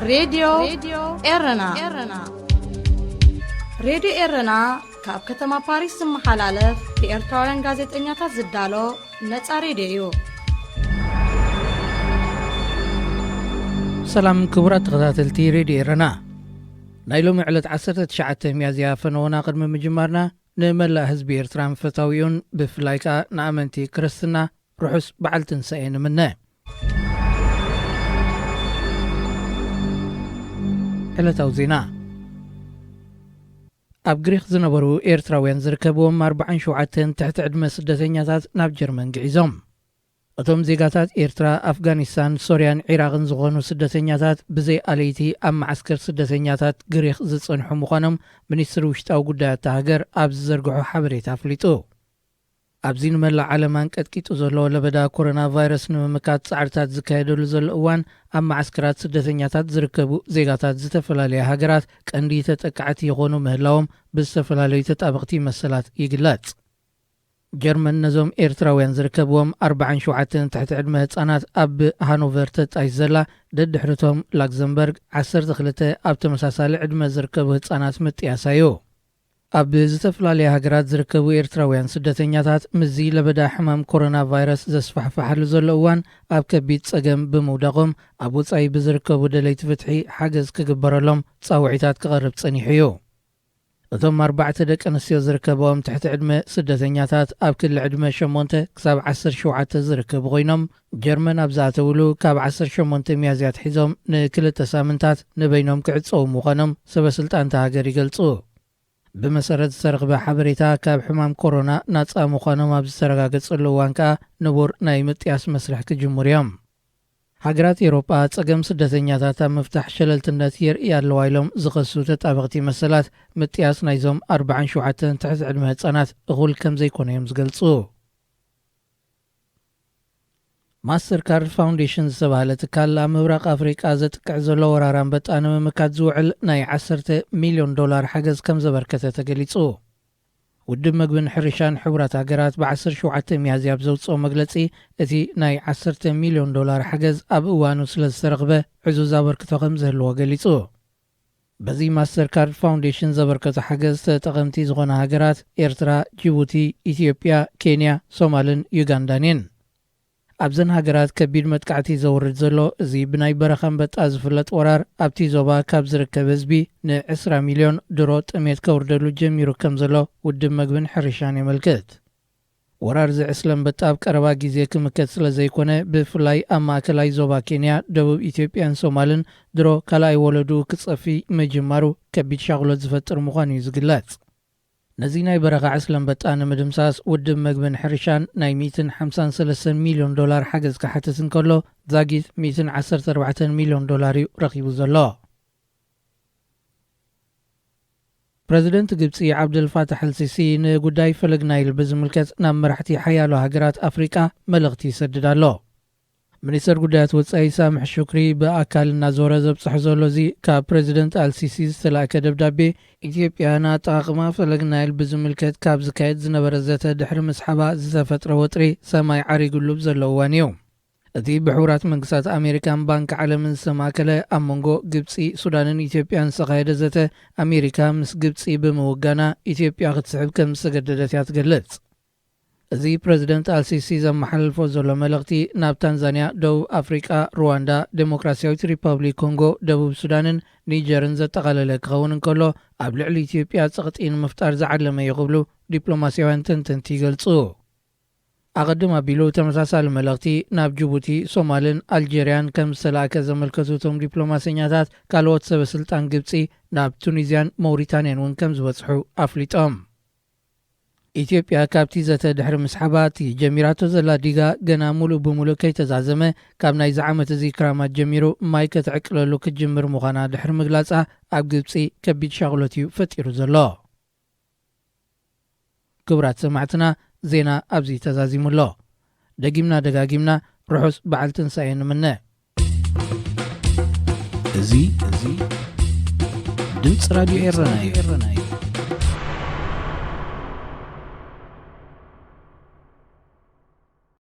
ሬድዮ ኤረና። ሬድዮ ኤረና ካብ ከተማ ፓሪስ ዝመሓላለፍ ብኤርትራውያን ጋዜጠኛታት ዝዳሎ ነጻ ሬድዮ እዩ። ሰላም ክቡራት ተኸታተልቲ ሬድዮ ኤረና። ናይ ሎሚ ዕለት ዓሰርተ ትሽዓተ ሚያዝያ ፈነወና ቅድሚ ምጅማርና፣ ንመላእ ህዝቢ ኤርትራን ፈታዊኡን፣ ብፍላይ ከኣ ንኣመንቲ ክርስትና፣ ርሑስ በዓል ትንሳኤ ንምነ። ዕለታዊ ዜና። ኣብ ግሪኽ ዝነበሩ ኤርትራውያን ዝርከብዎም ኣርባዓን ሸውዓተን ትሕቲ ዕድመ ስደተኛታት ናብ ጀርመን ግዒዞም። እቶም ዜጋታት ኤርትራ፣ ኣፍጋኒስታን፣ ሶርያን ዒራቕን ዝኾኑ ስደተኛታት፣ ብዘይ ኣለይቲ ኣብ መዓስከር ስደተኛታት ግሪኽ ዝጸንሑ ምዃኖም ሚኒስትሪ ውሽጣዊ ጉዳያት እታ ሃገር ኣብ ዝዘርግሖ ሓበሬታ ኣፍሊጡ። ኣብዚ ንመላእ ዓለም ኣንቀጥቂጡ ዘሎ ለበዳ ኮሮና ቫይረስ ንምምካት ጻዕርታት ዝካየደሉ ዘሎ እዋን፣ ኣብ መዓስከራት ስደተኛታት ዝርከቡ ዜጋታት ዝተፈላለያ ሃገራት ቀንዲ ተጠቃዕቲ ይኾኑ ምህላዎም ብዝተፈላለዩ ተጣበቕቲ መሰላት ይግለጽ። ጀርመን ነዞም ኤርትራውያን ዝርከብዎም ኣርባዓን ሸውዓተን ትሕቲ ዕድመ ህጻናት ኣብ ሃኖቨር ተጣይስ ዘላ፣ ደድሕርቶም ላክዘምበርግ ዓሰርተ ክልተ ኣብ ተመሳሳሊ ዕድመ ዝርከቡ ህጻናት ምጥያሳ እዩ። ኣብ ዝተፈላለያ ሃገራት ዝርከቡ ኤርትራውያን ስደተኛታት፣ ምስዚ ለበዳ ሕማም ኮሮና ቫይረስ ዘስፋሕፍሓሉ ዘሎ እዋን፣ ኣብ ከቢድ ጸገም ብምውዳቖም፣ ኣብ ወጻኢ ብዝርከቡ ደለይቲ ፍትሒ ሓገዝ ክግበረሎም ጻውዒታት ክቐርብ ጸኒሑ እዩ። እቶም ኣርባዕተ ደቂ ኣንስትዮ ዝርከብኦም ትሕቲ ዕድመ ስደተኛታት፣ ኣብ ክሊ ዕድመ ሸሞንተ ክሳብ ዓሰርተ ሸውዓተ ዝርከቡ ኮይኖም፣ ጀርመን ኣብ ዝኣተውሉ ካብ ዓሰርተ ሸሞንተ ሚያዝያ ኣትሒዞም ንክልተ ሳምንታት ንበይኖም ክዕጸዉ ምዃኖም ሰበ ስልጣን እታ ሃገር ይገልጹ። ብመሰረት ዝተረኽበ ሓበሬታ፣ ካብ ሕማም ኮሮና ናጻ ምዃኖም ኣብ ዝተረጋገጸሉ እዋን ከኣ ንቡር ናይ ምጥያስ መስርሕ ክጅምሩ እዮም። ሃገራት ኤውሮጳ ጸገም ስደተኛታት ኣብ ምፍታሕ ሸለልትነት የርእያ ኣለዋ ኢሎም ዝኸሱ ተጣበቕቲ መሰላት፣ ምጥያስ ናይዞም ኣርባዓን ሸውዓተን ትሕቲ ዕድመ ህጻናት እኹል ከም ዘይኮነ እዮም ዝገልጹ። ማስተር ካርድ ፋውንዴሽን ዝተባህለ ትካል፣ ኣብ ምብራቕ ኣፍሪቃ ዘጥቅዕ ዘሎ ወራር ኣንበጣ ንምምካት ዝውዕል ናይ ዓሰርተ ሚልዮን ዶላር ሓገዝ ከም ዘበርከተ ተገሊጹ። ውድብ መግብን ሕርሻን ሕቡራት ሃገራት ብ ዓሰርተ ሸውዓተ ሚያዝያ ኣብ ዘውጽኦ መግለጺ፣ እቲ ናይ ዓሰርተ ሚልዮን ዶላር ሓገዝ ኣብ እዋኑ ስለ ዝተረኽበ፣ ዕዙዝ ኣበርክቶ ከም ዝህልዎ ገሊጹ። በዚ ማስተር ካርድ ፋውንዴሽን ዘበርከቱ ሓገዝ ተጠቐምቲ ዝኾና ሃገራት ኤርትራ፣ ጅቡቲ፣ ኢትዮጵያ፣ ኬንያ፣ ሶማልን ዩጋንዳን እየን። ኣብዘን ሃገራት ከቢድ መጥቃዕቲ ዘውርድ ዘሎ እዚ ብናይ በረኻ ኣንበጣ ዝፍለጥ ወራር፣ ኣብቲ ዞባ ካብ ዝርከብ ህዝቢ ንዕስራ ሚልዮን ድሮ ጥሜት ከውርደሉ ጀሚሩ ከም ዘሎ ውድብ መግብን ሕርሻን የመልክት። ወራር እዚ ዕስለ ኣንበጣ ኣብ ቀረባ ግዜ ክምከት ስለ ዘይኮነ፣ ብፍላይ ኣብ ማእከላይ ዞባ ኬንያ፣ ደቡብ ኢትዮጵያን ሶማልን ድሮ ካልኣይ ወለዱ ክጸፊ ምጅማሩ ከቢድ ሻቕሎት ዝፈጥር ምዃኑ እዩ ዝግለጽ። ነዚ ናይ በረኻ ዕስለ ኣንበጣ ንምድምሳስ፣ ውድብ መግብን ሕርሻን ናይ ሚእትን ሓምሳን ሰለስተን ሚልዮን ዶላር ሓገዝ ክሓትት እንከሎ፣ ዛጊት ሚእትን ዓሰርተ ኣርባዕተን ሚልዮን ዶላር እዩ ረኺቡ ዘሎ። ፕረዚደንት ግብጺ ዓብደልፋታሕ ኣልሲሲ ንጉዳይ ፈለግ ናይል ብዝምልከት ናብ መራሕቲ ሓያሎ ሃገራት ኣፍሪቃ መልእኽቲ ይሰድድ ኣሎ። ሚኒስተር ጉዳያት ወጻኢ ሳምሕ ሹክሪ ብኣካል እናዞረ ዘብጽሖ ዘሎ እዚ ካብ ፕረዚደንት ኣልሲሲ ዝተላእከ ደብዳቤ፣ ኢትዮጵያ ንኣጠቓቕማ ፈለግ ናይል ብዝምልከት ካብ ዝካየድ ዝነበረ ዘተ ድሕሪ ምስሓባ ዝተፈጥረ ወጥሪ ሰማይ ዓሪጉሉ ብዘሎ እዋን እዩ። እቲ ብሕቡራት መንግስታት ኣሜሪካን ባንክ ዓለምን ዝተማእከለ ኣብ መንጎ ግብጺ፣ ሱዳንን ኢትዮጵያን ዝተኻየደ ዘተ፣ ኣሜሪካ ምስ ግብጺ ብምውጋና ኢትዮጵያ ክትስሕብ ከም ዝተገደደት እያ ትገልጽ። እዚ ፕረዚደንት ኣልሲሲ ዘመሓላልፎ ዘሎ መልእኽቲ፣ ናብ ታንዛንያ፣ ደቡብ ኣፍሪቃ፣ ሩዋንዳ፣ ዴሞክራሲያዊት ሪፐብሊክ ኮንጎ፣ ደቡብ ሱዳንን ኒጀርን ዘጠቓለለ ክኸውን እንከሎ፣ ኣብ ልዕሊ ኢትዮጵያ ጸቕጢ ንምፍጣር ዝዓለመ እዩ ክብሉ ዲፕሎማስያውያን ተንተንቲ ይገልጹ። ኣቐድም ኣቢሉ ተመሳሳሊ መልእኽቲ ናብ ጅቡቲ፣ ሶማልን ኣልጀርያን ከም ዝተላእከ ዘመልከቱ እቶም ዲፕሎማሰኛታት፣ ካልኦት ሰበ ስልጣን ግብጺ ናብ ቱኒዝያን ሞሪታንያን እውን ከም ዝበጽሑ ኣፍሊጦም። ኢትዮጵያ ካብቲ ዘተ ድሕሪ ምስሓባ፣ እቲ ጀሚራቶ ዘላ ዲጋ ገና ሙሉእ ብሙሉእ ከይተዛዘመ፣ ካብ ናይዚ ዓመት እዚ ክራማት ጀሚሩ ማይ ከተዕቅለሉ ክትጅምር ምዃና ድሕሪ ምግላጻ፣ ኣብ ግብጺ ከቢድ ሻቕሎት እዩ ፈጢሩ ዘሎ። ክቡራት ሰማዕትና፣ ዜና ኣብዚ ተዛዚሙ ኣሎ። ደጊምና ደጋጊምና ርሑስ በዓል ትንሳኤ ንምነ። እዚ፣ እዚ ድምፂ ራድዮ ኤረና እዩ።